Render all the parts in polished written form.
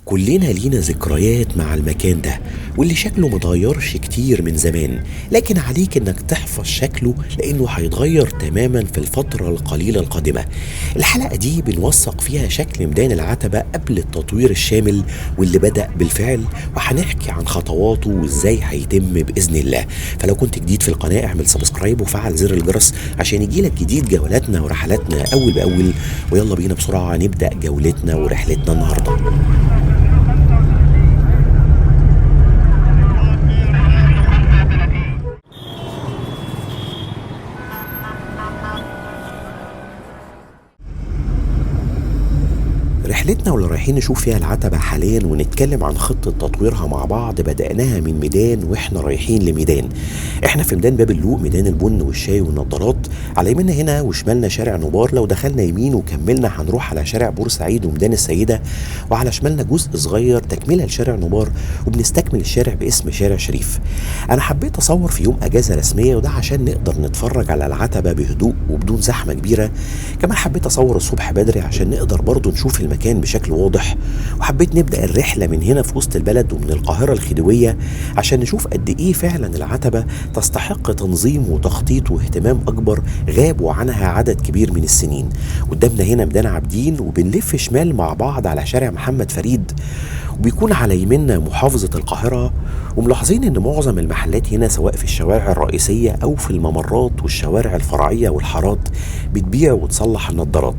كلنا لينا ذكريات مع المكان ده واللي شكله متغيرش كتير من زمان، لكن عليك انك تحفظ شكله لانه هيتغير تماما في الفترة القليلة القادمة. الحلقة دي بنوثق فيها شكل ميدان العتبة قبل التطوير الشامل واللي بدأ بالفعل، وهنحكي عن خطواته وازاي هيتم بإذن الله. فلو كنت جديد في القناة اعمل subscribe وفعل زر الجرس عشان يجيلك جديد جولاتنا ورحلاتنا اول باول. ويلا بينا بسرعة نبدأ جولتنا ورحلتنا النهاردة. رحلتنا واللي رايحين نشوف فيها العتبة حاليا ونتكلم عن خطة تطويرها مع بعض بدأناها من ميدان واحنا رايحين لميدان. احنا في ميدان باب اللوق، ميدان البن والشاي والنضارات. على يميننا هنا وشمالنا شارع نوبار، لو دخلنا يمين وكملنا هنروح على شارع بورسعيد وميدان السيدة، وعلى شمالنا جزء صغير تكملة لشارع نوبار، وبنستكمل الشارع باسم شارع شريف. انا حبيت اصور في يوم اجازة رسمية، وده عشان نقدر نتفرج على العتبة بهدوء وبدون زحمة كبيرة. كمان حبيت اصور الصبح بدري عشان نقدر برضو نشوف المكان بشكل واضح، وحبيت نبدأ الرحلة من هنا في وسط البلد ومن القاهرة الخديوية عشان نشوف قد ايه فعلا العتبة تستحق تنظيم وتخطيط واهتمام اكبر غابوا عنها عدد كبير من السنين. قدامنا هنا ميدان عابدين، وبنلف شمال مع بعض على شارع محمد فريد، وبيكون على يميننا محافظة القاهرة. وملاحظين ان معظم المحلات هنا سواء في الشوارع الرئيسية او في الممرات والشوارع الفرعية والحارات بتبيع وتصلح النظارات.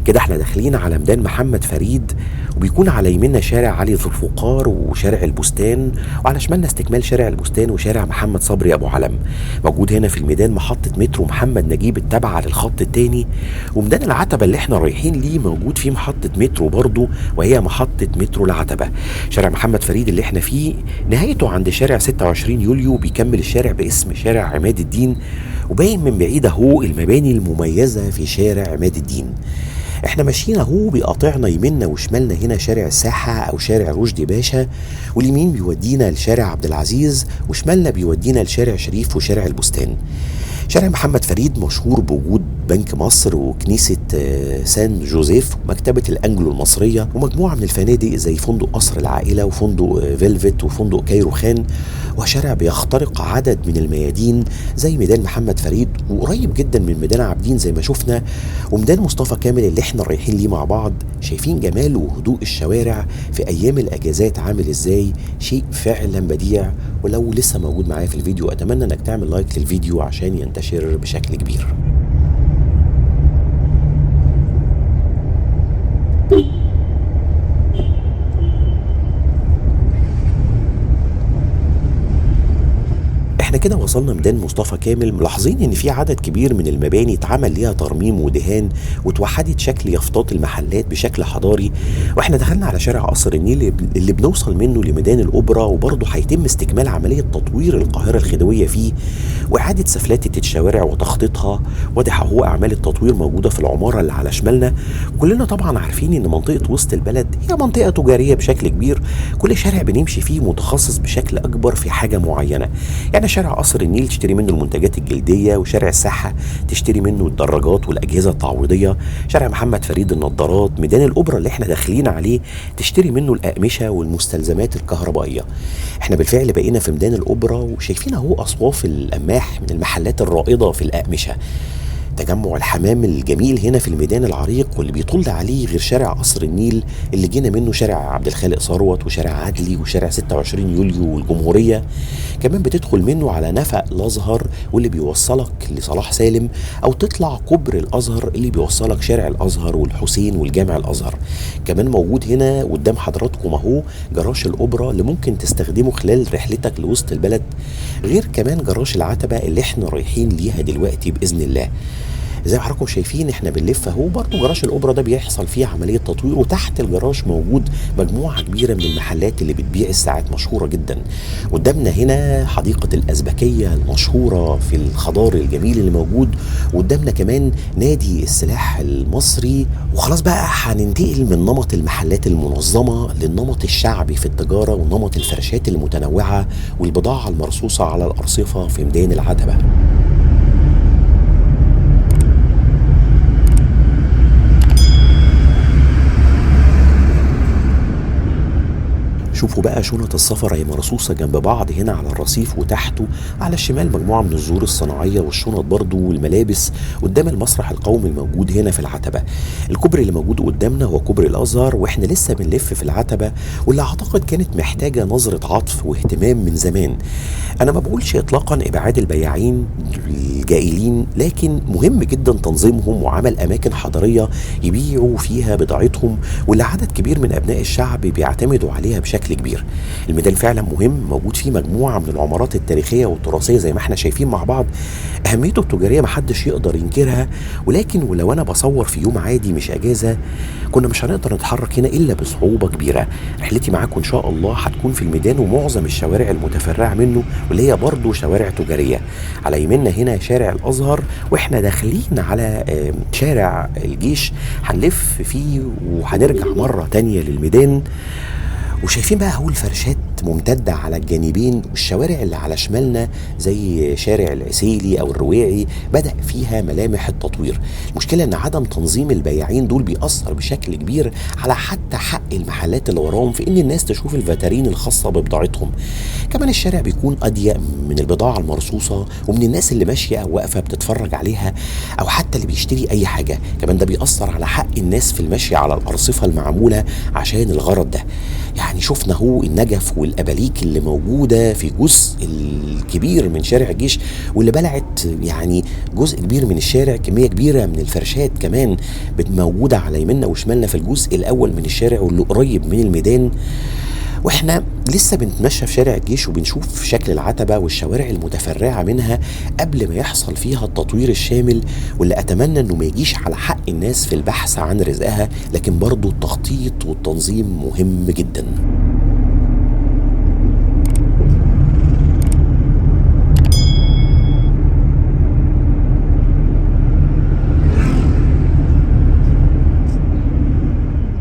كده احنا داخلين على ميدان محمد فريد، وبيكون على يميننا شارع علي ذو الفقار وشارع البستان، وعلى شمالنا استكمال شارع البستان وشارع محمد صبري ابو علم. موجود هنا في الميدان محطة مترو محمد نجيب التابعة للخط الثاني، وميدان العتبة اللي احنا رايحين ليه موجود فيه محطة مترو برضو، وهي محطة مترو العتبة. شارع محمد فريد اللي احنا فيه نهايته عند شارع 26 يوليو، بيكمل الشارع باسم شارع عماد الدين، وباين من بعيد اهو المباني المميزة في شارع عماد الدين. احنا ماشيين اهو بيقاطعنا يميننا وشمالنا هنا شارع الساحة او شارع رشدي باشا، واليمين بيودينا لشارع عبد العزيز، وشمالنا بيودينا لشارع شريف وشارع البستان. شارع محمد فريد مشهور بوجود بنك مصر وكنيسة سان جوزيف ومكتبة الأنجلو المصرية ومجموعة من الفنادق زي فندق قصر العائلة وفندق فيلفت وفندق كايرو خان. وشارع بيخترق عدد من الميادين زي ميدان محمد فريد، وقريب جدا من ميدان عابدين زي ما شفنا، وميدان مصطفى كامل اللي احنا رايحين ليه مع بعض. شايفين جمال وهدوء الشوارع في أيام الأجازات عامل ازاي، شيء فعلا بديع. ولو لسه موجود معايا في الفيديو أتمنى انك تعمل لايك للفيديو عشان ينتشر بشكل كبير. احنا كده وصلنا ميدان مصطفى كامل، ملاحظين ان في عدد كبير من المباني اتعمل ليها ترميم ودهان وتوحدت شكل يافطات المحلات بشكل حضاري. واحنا دخلنا على شارع قصر النيل اللي بنوصل منه لميدان الاوبرا، وبرضه هيتم استكمال عملية تطوير القاهرة الخديوية فيه واعادة سفلاتة الشوارع وتخطيطها. واضح اهو اعمال التطوير موجودة في العمارة اللي على شمالنا. كلنا طبعا عارفين ان منطقة وسط البلد هي منطقة تجارية بشكل كبير، كل شارع بنمشي فيه متخصص بشكل اكبر في حاجة معينة. يعني شارع قصر النيل تشتري منه المنتجات الجلدية، وشارع الساحة تشتري منه الدراجات والأجهزة التعويضية، شارع محمد فريد النظارات، ميدان الأوبرا اللي احنا داخلين عليه تشتري منه الأقمشة والمستلزمات الكهربائية. احنا بالفعل بقينا في ميدان الأوبرا وشايفين اهو أصواف القماح من المحلات الرائدة في الأقمشة. تجمع الحمام الجميل هنا في الميدان العريق واللي بيطل عليه غير شارع قصر النيل اللي جينا منه شارع عبد الخالق ثروت وشارع عدلي وشارع 26 يوليو والجمهورية. كمان بتدخل منه على نفق الازهر واللي بيوصلك لصلاح سالم، او تطلع كوبري الازهر اللي بيوصلك شارع الازهر والحسين والجامع الازهر. كمان موجود هنا قدام حضراتكم اهو جراج الاوبرا اللي ممكن تستخدمه خلال رحلتك لوسط البلد، غير كمان جراج العتبة اللي احنا رايحين ليها دلوقتي باذن الله. زي ما حضراتكم شايفين احنا بنلف اهو، برضو جراج الاوبرا ده بيحصل فيه عملية تطوير، وتحت الجراج موجود مجموعة كبيرة من المحلات اللي بتبيع الساعات مشهورة جدا. قدامنا هنا حديقة الازبكيه المشهورة في الخضار الجميل اللي موجود، وقدامنا كمان نادي السلاح المصري. وخلاص بقى هننتقل من نمط المحلات المنظمة للنمط الشعبي في التجارة ونمط الفرشات المتنوعة والبضاعه المرصوصه على الارصفه في ميدان العتبة. شوفوا بقى شنط السفر هي مرصوصة جنب بعض هنا على الرصيف، وتحته على الشمال مجموعة من الزهور الصناعية والشنط برضو والملابس قدام المسرح القومي الموجود هنا في العتبة. الكوبري اللي موجود قدامنا هو كوبري الأزهر، واحنا لسه بنلف في العتبة واللي أعتقد كانت محتاجة نظرة عطف واهتمام من زمان. أنا ما بقولش إطلاقا إبعاد البياعين الجائلين، لكن مهم جدا تنظيمهم وعمل أماكن حضرية يبيعوا فيها بضاعتهم واللي عدد كبير من أبناء الشعب بيعتمدوا عليها بشكل كبير. الميدان فعلا مهم، موجود فيه مجموعة من العمارات التاريخية والتراثية زي ما احنا شايفين مع بعض. أهميته التجارية محدش يقدر ينكرها، ولكن ولو أنا بصور في يوم عادي مش أجازة كنا مش هنقدر نتحرك هنا إلا بصعوبة كبيرة. رحلتي معاكم إن شاء الله هتكون في الميدان ومعظم الشوارع المتفرعة منه واللي هي برضو شوارع تجارية. على يميننا هنا شارع الأزهر، واحنا داخلين على شارع الجيش هنلف فيه وهنرجع مرة تانية للميدان. وشايفين بقى هو الفرشات ممتدة على الجانبين، والشوارع اللي على شمالنا زي شارع العسيلي أو الرويعي بدأ فيها ملامح التطوير. المشكلة إن عدم تنظيم البياعين دول بيأثر بشكل كبير على حتى حق المحلات اللي وراهم في إن الناس تشوف الفاترين الخاصة ببضاعتهم. كمان الشارع بيكون أضيق من البضاعة المرصوصة ومن الناس اللي ماشية أو واقفة بتتفرج عليها أو حتى اللي بيشتري أي حاجة. كمان ده بيأثر على حق الناس في المشي على الأرصفة المعمولة عشان الغرض ده. يعني شفنا هو النجف والأباليك اللي موجودة في جزء الكبير من شارع الجيش واللي بلعت يعني جزء كبير من الشارع، كمية كبيرة من الفرشات كمان موجودة على يميننا وشمالنا في الجزء الأول من الشارع واللي قريب من الميدان. واحنا لسه بنتمشى في شارع الجيش وبنشوف شكل العتبة والشوارع المتفرعة منها قبل ما يحصل فيها التطوير الشامل، واللي أتمنى أنه ما يجيش على حق الناس في البحث عن رزقها، لكن برضو التخطيط والتنظيم مهم جدا.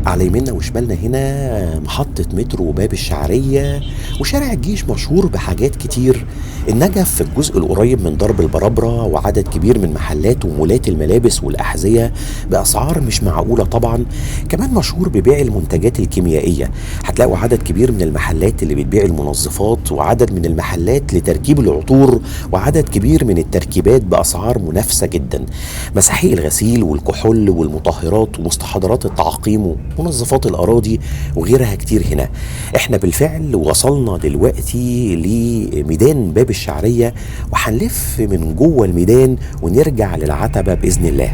على يميننا وشمالنا هنا محطة مترو باب الشعرية، وشارع الجيش مشهور بحاجات كتير. النجف في الجزء القريب من درب البرابرة، وعدد كبير من محلات ومولات الملابس والأحذية بأسعار مش معقولة طبعا. كمان مشهور ببيع المنتجات الكيميائية، هتلاقوا عدد كبير من المحلات اللي بتبيع المنظفات، وعدد من المحلات لتركيب العطور، وعدد كبير من التركيبات بأسعار منافسة جدا. مساحيق الغسيل والكحول والمطهرات ومستحضرات التعقيم ومنظفات الأراضي وغيرها كتير هنا. احنا بالفعل وصلنا دلوقتي لميدان باب الشعرية، وهنلف من جوه الميدان ونرجع للعتبة بإذن الله.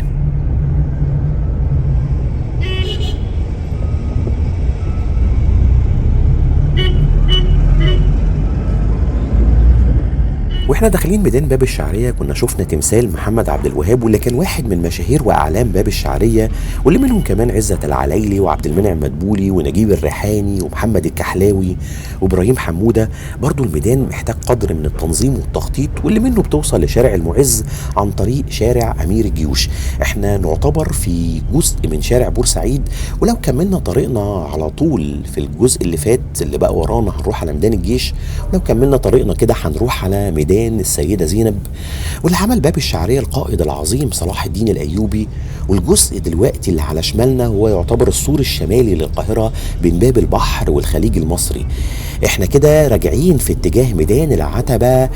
واحنا داخلين ميدان باب الشعرية كنا شفنا تمثال محمد عبد الوهاب، واللي كان واحد من مشاهير واعلام باب الشعرية، واللي منهم كمان عزت العلايلي وعبد المنعم مدبولي ونجيب الريحاني ومحمد الكحلاوي وابراهيم حموده. برضو الميدان محتاج قدر من التنظيم والتخطيط، واللي منه بتوصل لشارع المعز عن طريق شارع امير الجيوش. احنا نعتبر في جزء من شارع بورسعيد، ولو كملنا طريقنا على طول في الجزء اللي فات اللي بقى ورانا هنروح على ميدان الجيش، ولو كملنا طريقنا كده هنروح على ميدان السيدة زينب، واللي عمل باب الشعرية القائد العظيم صلاح الدين الأيوبي. والجزء دلوقتي اللي على شمالنا هو يعتبر السور الشمالي للقاهرة بين باب البحر والخليج المصري. احنا كده راجعين في اتجاه ميدان العتبة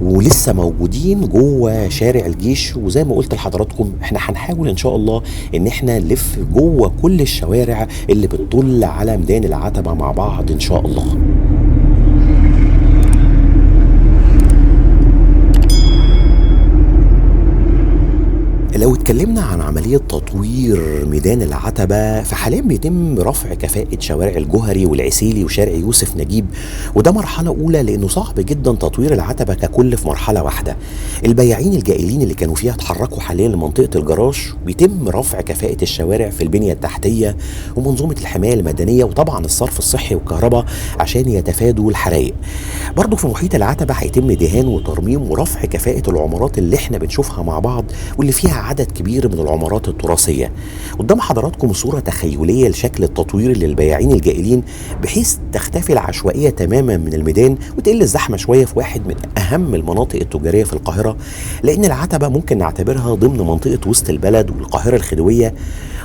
ولسه موجودين جوه شارع الجيش، وزي ما قلت لحضراتكم احنا هنحاول ان شاء الله ان احنا نلف جوه كل الشوارع اللي بتطل على ميدان العتبة مع بعض ان شاء الله. لو اتكلمنا عن عملية تطوير ميدان العتبة فحاليا بيتم رفع كفاءة شوارع الجوهري والعسيلي وشارع يوسف نجيب، وده مرحلة أولى لأنه صعب جدا تطوير العتبة ككل في مرحلة واحدة. البياعين الجائلين اللي كانوا فيها اتحركوا حاليا لمنطقة الجراش، بيتم رفع كفاءة الشوارع في البنية التحتية ومنظومة الحماية المدنية وطبعا الصرف الصحي والكهرباء عشان يتفادوا الحرائق. برضو في محيط العتبة هيتم دهان وترميم ورفع كفاءة العمارات اللي احنا بنشوفها مع بعض واللي فيها عدد كبير من العمارات التراثية. قدام حضراتكم صورة تخيلية لشكل التطوير للبياعين الجائلين بحيث تختفي العشوائية تماما من الميدان وتقل الزحمة شوية في واحد من أهم المناطق التجارية في القاهرة، لأن العتبة ممكن نعتبرها ضمن منطقة وسط البلد والقاهرة الخديوية.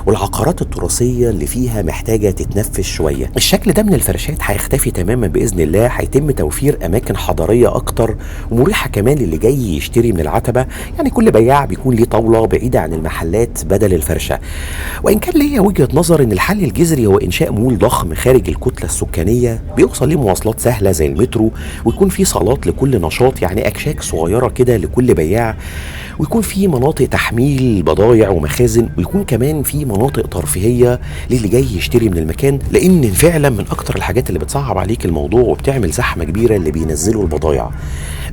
والعقارات التراثية اللي فيها محتاجه تتنفس شوية. الشكل ده من الفرشات هيختفي تماما باذن الله، هيتم توفير اماكن حضارية اكتر ومريحه كمان للي جاي يشتري من العتبة. يعني كل بياع بيكون ليه طاولة بعيدة عن المحلات بدل الفرشة. وان كان ليا وجهه نظر ان الحل الجذري هو انشاء مول ضخم خارج الكتلة السكانية بيوصل ليه مواصلات سهلة زي المترو، ويكون في صالات لكل نشاط، يعني اكشاك صغيرة كده لكل بياع، ويكون في مناطق تحميل بضايع ومخازن، ويكون كمان في مناطق ترفيهية للي جاي يشتري من المكان. لان فعلا من اكتر الحاجات اللي بتصعب عليك الموضوع وبتعمل زحمة كبيرة اللي بينزلوا البضايع.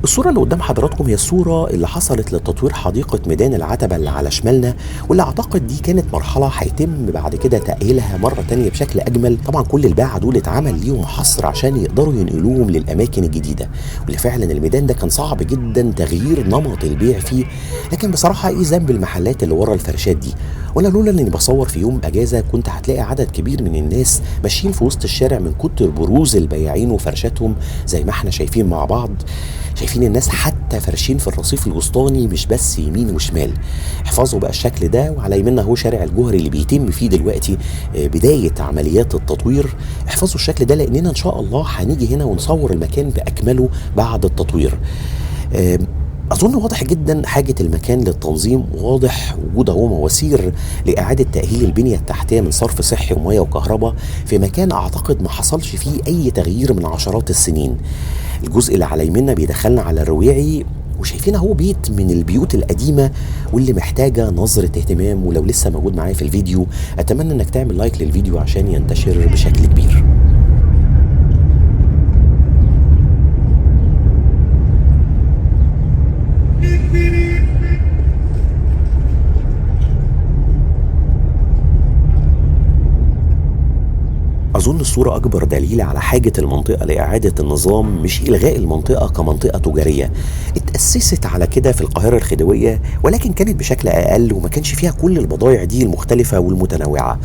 الصورة اللي قدام حضراتكم هي الصورة اللي حصلت لتطوير حديقة ميدان العتبة اللي على شمالنا، واللي اعتقد دي كانت مرحلة هيتم بعد كده تاهيلها مرة تانية بشكل اجمل. طبعا كل الباعه دول اتعمل ليهم حصر عشان يقدروا ينقلوهم للاماكن الجديدة، واللي فعلا الميدان ده كان صعب جدا تغيير نمط البيع فيه. لكن بصراحة ايه ذنب المحلات اللي ورا الفرشات دي؟ ولا لولا اني بصور في يوم اجازه كنت هتلاقي عدد كبير من الناس ماشيين في وسط الشارع من كتر بروز البياعين وفرشاتهم زي ما احنا شايفين مع بعض. شايفين الناس حتى فرشين في الرصيف الوسطاني مش بس يمين وشمال. احفظوا بقى الشكل ده. وعلى يميننا هو شارع الجوهري اللي بيتم فيه دلوقتي بداية عمليات التطوير. احفظوا الشكل ده لاننا ان شاء الله هنيجي هنا ونصور المكان باكمله بعد التطوير. أظن واضح جدا حاجة المكان للتنظيم، واضح وجود اهو مواسير لإعادة تأهيل البنية التحتية من صرف صحي ومية وكهرباء في مكان أعتقد ما حصلش فيه أي تغيير من عشرات السنين. الجزء اللي على يميننا بيدخلنا على الرويعي، وشايفين اهو بيت من البيوت القديمة واللي محتاجة نظرة اهتمام. ولو لسه موجود معايا في الفيديو أتمنى إنك تعمل لايك للفيديو عشان ينتشر بشكل كبير. أظن الصورة أكبر دليل على حاجة المنطقة لإعادة النظام، مش إلغاء المنطقة كمنطقة تجارية اتأسست على كده في القاهرة الخديوية، ولكن كانت بشكل أقل وما كانش فيها كل البضائع دي المختلفة والمتنوعة.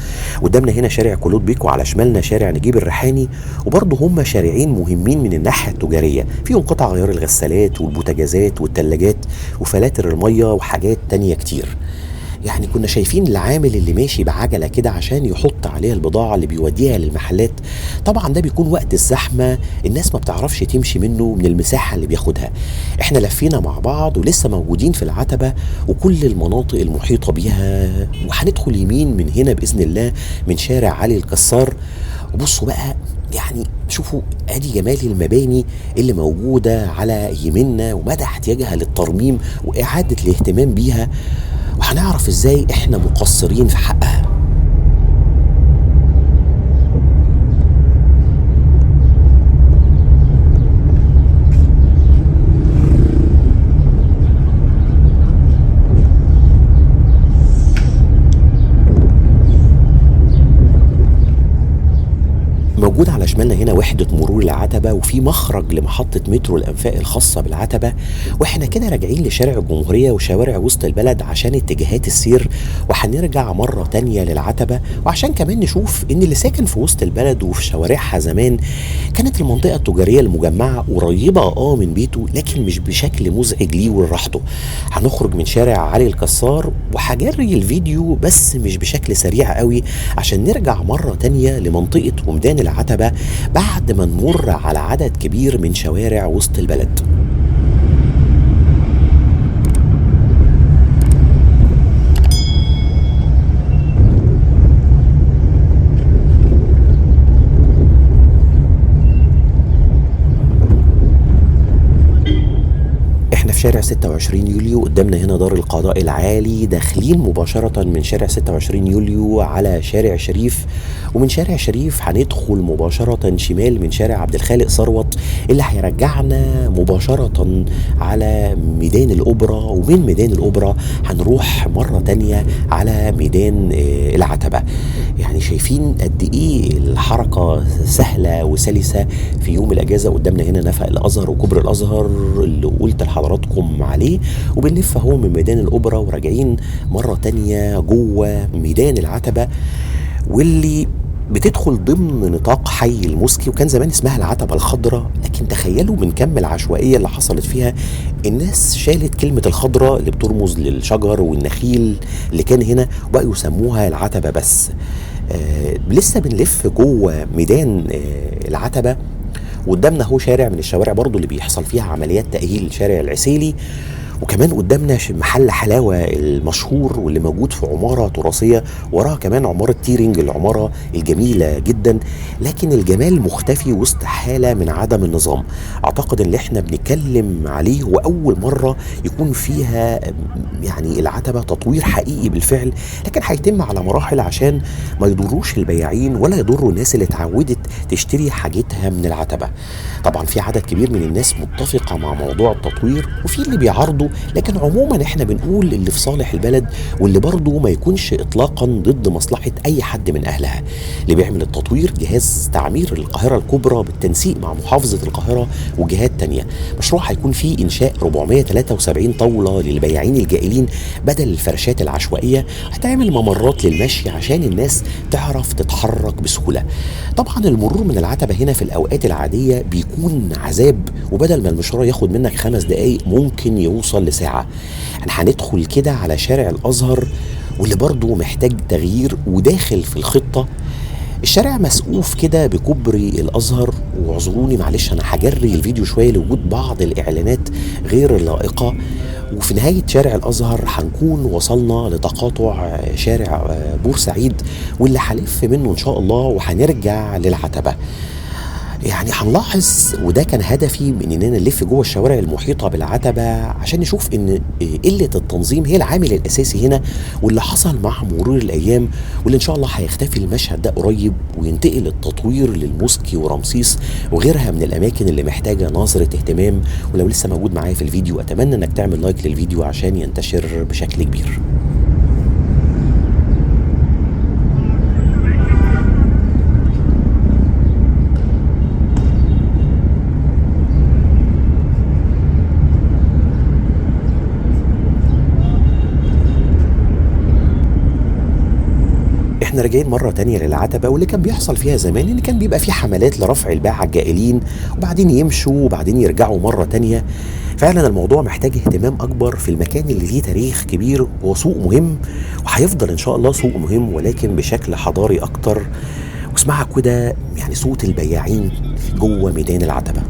قدامنا هنا شارع كلود بيك وعلى شمالنا شارع نجيب الريحاني، وبرضه هم شارعين مهمين من الناحية التجارية، فيهم قطع غيار الغسالات والبوتاجازات والثلاجات وفلاتر المية وحاجات تانية كتير. يعني كنا شايفين العامل اللي ماشي بعجلة كده عشان يحط عليها البضاعة اللي بيوديها للمحلات. طبعا ده بيكون وقت الزحمة، الناس ما بتعرفش تمشي منه من المساحة اللي بياخدها. احنا لفينا مع بعض ولسه موجودين في العتبة وكل المناطق المحيطة بيها، وهندخل يمين من هنا بإذن الله من شارع علي الكسار. وبصوا بقى، يعني شوفوا ادي جمال المباني اللي موجودة على يميننا ومدى احتياجها للترميم وإعادة الاهتمام بيها، وهنعرف ازاي احنا مقصرين في حقها. موجود على شمالنا هنا وحدة مرور العتبة، وفي مخرج لمحطة مترو الأنفاق الخاصة بالعتبة. واحنا كده راجعين لشارع الجمهورية وشوارع وسط البلد عشان اتجاهات السير، وهنرجع مرة تانية للعتبة، وعشان كمان نشوف ان اللي ساكن في وسط البلد وفي شوارعها زمان كانت المنطقة التجارية المجمعة قريبة من بيته، لكن مش بشكل مزعج ليه ولراحته. هنخرج من شارع علي الكسار وهجري الفيديو بس مش بشكل سريع قوي عشان نرجع مرة تانية لمنطقة وميدان العتبة بعد ما نمر على عدد كبير من شوارع وسط البلد. في شارع 26 يوليو قدامنا هنا دار القضاء العالي، داخلين مباشرة من شارع 26 يوليو على شارع شريف، ومن شارع شريف هندخل مباشرة شمال من شارع عبد الخالق ثروت اللي هيرجعنا مباشرة على ميدان الأوبرا، ومن ميدان الأوبرا هنروح مرة تانية على ميدان العتبة. يعني شايفين قد ايه الحركة سهلة وسلسة في يوم الأجازة. قدامنا هنا نفق الأزهر وكوبري الأزهر اللي قلت لحضراتكم عليه، وبنلف اهو من ميدان الأوبرا وراجعين مرة تانية جوه ميدان العتبة، واللي بتدخل ضمن نطاق حي الموسكي، وكان زمان اسمها العتبة الخضراء. لكن تخيلوا من كم العشوائية اللي حصلت فيها، الناس شالت كلمة الخضراء اللي بترمز للشجر والنخيل اللي كان هنا وبقوا يسموها العتبة بس. لسه بنلف جوه ميدان العتبة، وقدامنا هو شارع من الشوارع برضو اللي بيحصل فيها عمليات تأهيل، شارع العسيلي. وكمان قدامنا محل حلاوة المشهور واللي موجود في عمارة تراثية، وراها كمان عمارة تيرنج، العمارة الجميلة جدا. لكن الجمال مختفي وسط حالة من عدم النظام. اعتقد اللي احنا بنتكلم عليه هو اول مرة يكون فيها يعني العتبة تطوير حقيقي بالفعل، لكن هيتم على مراحل عشان ما يضروش البياعين ولا يضروا الناس اللي اتعودت تشتري حاجتها من العتبة. طبعا في عدد كبير من الناس متفقة مع موضوع التطوير وفي اللي بيعارضوا، لكن عموما احنا بنقول اللي في صالح البلد واللي برضه ما يكونش اطلاقا ضد مصلحة اي حد من اهلها. اللي بيعمل التطوير جهاز تعمير القاهرة الكبرى بالتنسيق مع محافظة القاهرة وجهات تانية. مشروع هيكون فيه انشاء 473 طاولة للبياعين الجائلين بدل الفرشات العشوائية، هتعمل ممرات للمشي عشان الناس تعرف تتحرك بسهولة. طبعا المرور من العتبة هنا في الاوقات العادية بيكون عذاب، وبدل ما المشوار ياخد منك 5 دقايق ممكن يوصل لساعة. احنا هندخل كده على شارع الازهر واللي برضه محتاج تغيير وداخل في الخطة. الشارع مسقوف كده بكوبري الازهر، واعذروني معلش انا هجري الفيديو شوية لوجود بعض الاعلانات غير اللائقة. وفي نهاية شارع الازهر هنكون وصلنا لتقاطع شارع بورسعيد واللي هلف منه ان شاء الله وهنرجع للعتبة. يعني هنلاحظ، وده كان هدفي من اننا نلف جوه الشوارع المحيطة بالعتبه عشان نشوف ان قلة التنظيم هي العامل الاساسي هنا، واللي حصل مع مرور الايام، واللي ان شاء الله هيختفي المشهد ده قريب وينتقل التطوير للموسكي ورمسيس وغيرها من الاماكن اللي محتاجه نظره اهتمام. ولو لسه موجود معايا في الفيديو اتمنى انك تعمل لايك للفيديو عشان ينتشر بشكل كبير. احنا راجعين مرة تانية للعتبة، واللي كان بيحصل فيها زمان ان كان بيبقى في حملات لرفع الباعة الجائلين وبعدين يمشوا وبعدين يرجعوا مرة تانية. فعلا الموضوع محتاج اهتمام اكبر في المكان اللي ليه تاريخ كبير وسوق مهم، وهيفضل ان شاء الله سوق مهم ولكن بشكل حضاري اكتر. واسمعوا كده يعني صوت البياعين جوه ميدان العتبة.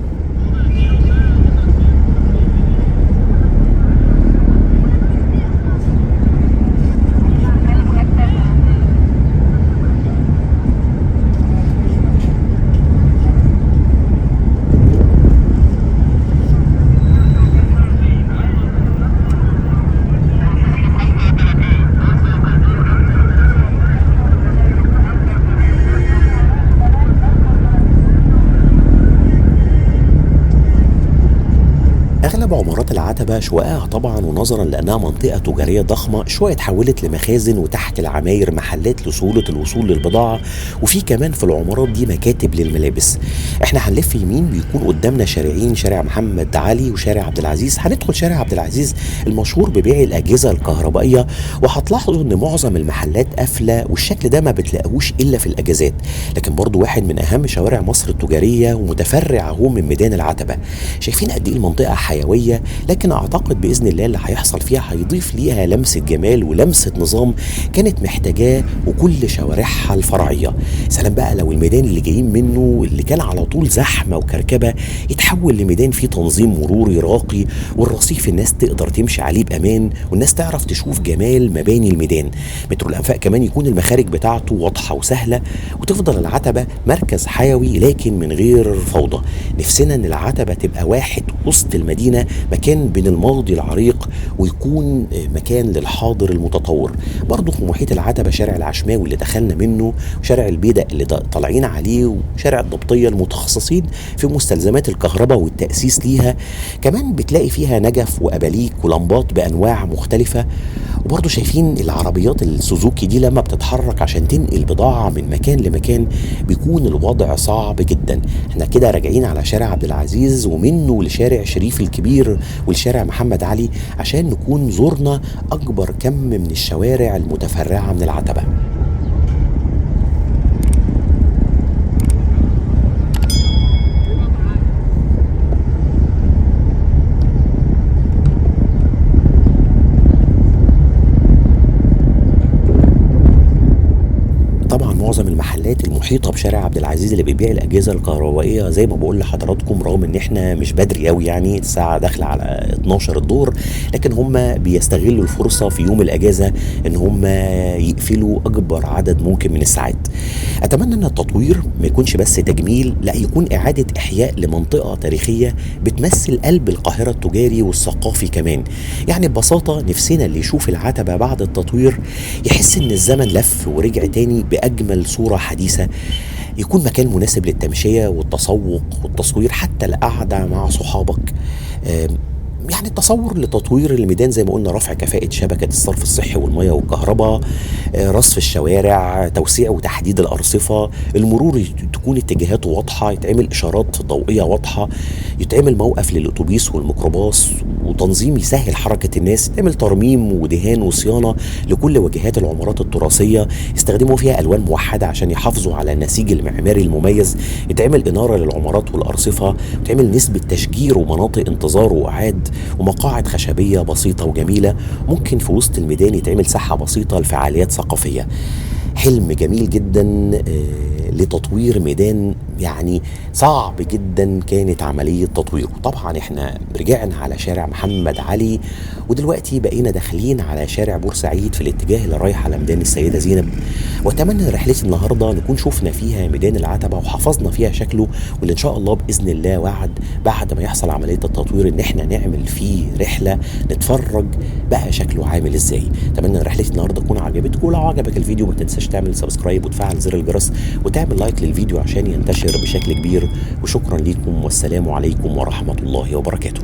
أغلب عمارات العتبة شققها طبعا، ونظرا لأنها منطقة تجارية ضخمة شوية اتحولت لمخازن وتحت العماير محلات لسهولة الوصول للبضاعة، وفي كمان في العمارات دي مكاتب للملابس. احنا هنلف يمين بيكون قدامنا شارعين، شارع محمد علي وشارع عبد العزيز. هندخل شارع عبد العزيز المشهور ببيع الأجهزة الكهربائية، وهتلاحظوا ان معظم المحلات قافلة والشكل ده ما بتلاقوش إلا في الأجازات، لكن برضو واحد من أهم شوارع مصر التجارية ومتفرع اهو من ميدان العتبة. شايفين قد ايه المنطقة حيوية، لكن اعتقد باذن الله اللي هيحصل فيها هيضيف ليها لمسه جمال ولمسه نظام كانت محتاجاه وكل شوارعها الفرعية. سلام بقى لو الميدان اللي جايين منه اللي كان على طول زحمة وكركبه يتحول لميدان فيه تنظيم مروري راقي، والرصيف الناس تقدر تمشي عليه بامان، والناس تعرف تشوف جمال مباني الميدان. مترو الانفاق كمان يكون المخارج بتاعته واضحة وسهلة، وتفضل العتبة مركز حيوي لكن من غير فوضى. نفسنا ان العتبة تبقى واحد وسط المدينة، مكان بين الماضي العريق ويكون مكان للحاضر المتطور. برضه في محيط العتبة شارع العشماوي اللي دخلنا منه، وشارع البيدق اللي طالعين عليه، وشارع الضبطية المتخصصين في مستلزمات الكهرباء والتأسيس ليها. كمان بتلاقي فيها نجف وأباليك ولمبات بأنواع مختلفة. وبرضه شايفين العربيات السوزوكي دي لما بتتحرك عشان تنقل بضاعة من مكان لمكان بيكون الوضع صعب جدا. احنا كده راجعين على شارع عبد العزيز ومنه لشارع شريف الكبير والشارع محمد علي عشان نكون زرنا أكبر كم من الشوارع المتفرعة من العتبة. المحيطة بشارع عبد العزيز اللي بيبيع الاجهزة الكهربائية زي ما بقول لحضراتكم، رغم ان احنا مش بدري قوي، يعني الساعة داخله على 12 الظهر، لكن هم بيستغلوا الفرصة في يوم الاجازة ان هم يقفلوا اكبر عدد ممكن من الساعات. اتمنى ان التطوير ما يكونش بس تجميل، لا يكون اعاده احياء لمنطقه تاريخية بتمثل قلب القاهرة التجاري والثقافي كمان. يعني ببساطة نفسنا اللي يشوف العتبة بعد التطوير يحس ان الزمن لف ورجع تاني باجمل صوره حديثه، يكون مكان مناسب للتمشيه والتسوق والتصوير، حتى القعدة مع صحابك. يعني التصور لتطوير الميدان زي ما قلنا رفع كفاءة شبكة الصرف الصحي والمية والكهرباء، رصف الشوارع، توسيع وتحديد الأرصفة، المرور تكون اتجاهاته واضحة، يتعمل إشارات ضوئية واضحة، يتعمل موقف للأتوبيس والميكروباص، وتنظيم يسهل حركة الناس، يتعمل ترميم ودهان وصيانة لكل واجهات العمارات التراثية، يستخدموا فيها ألوان موحدة عشان يحافظوا على النسيج المعماري المميز، يتعمل إنارة للعمارات والأرصفة، يتعمل نسبة تشجير ومناطق انتظار وقعاد ومقاعد خشبية بسيطة وجميلة. ممكن في وسط الميدان يتعمل ساحة بسيطة لفعاليات ثقافية. حلم جميل جدا لتطوير ميدان يعني صعب جدا كانت عملية تطويره. طبعا احنا رجعنا على شارع محمد علي، ودلوقتي بقينا داخلين على شارع بورسعيد في الاتجاه اللي رايح على ميدان السيدة زينب. واتمنى رحلتي النهاردة نكون شفنا فيها ميدان العتبة وحفظنا فيها شكله، واللي ان شاء الله بإذن الله وعد بعد ما يحصل عملية التطوير ان احنا نعمل فيه رحلة نتفرج بقى شكله عامل ازاي. اتمنى رحلتي النهاردة تكون عجبتكم، ولو عجبك الفيديو ما تنساش تعمل subscribe وتفعل زر الجرس وتعمل like للفيديو عشان ينتشر بشكل كبير. وشكرا لكم، والسلام عليكم ورحمة الله وبركاته.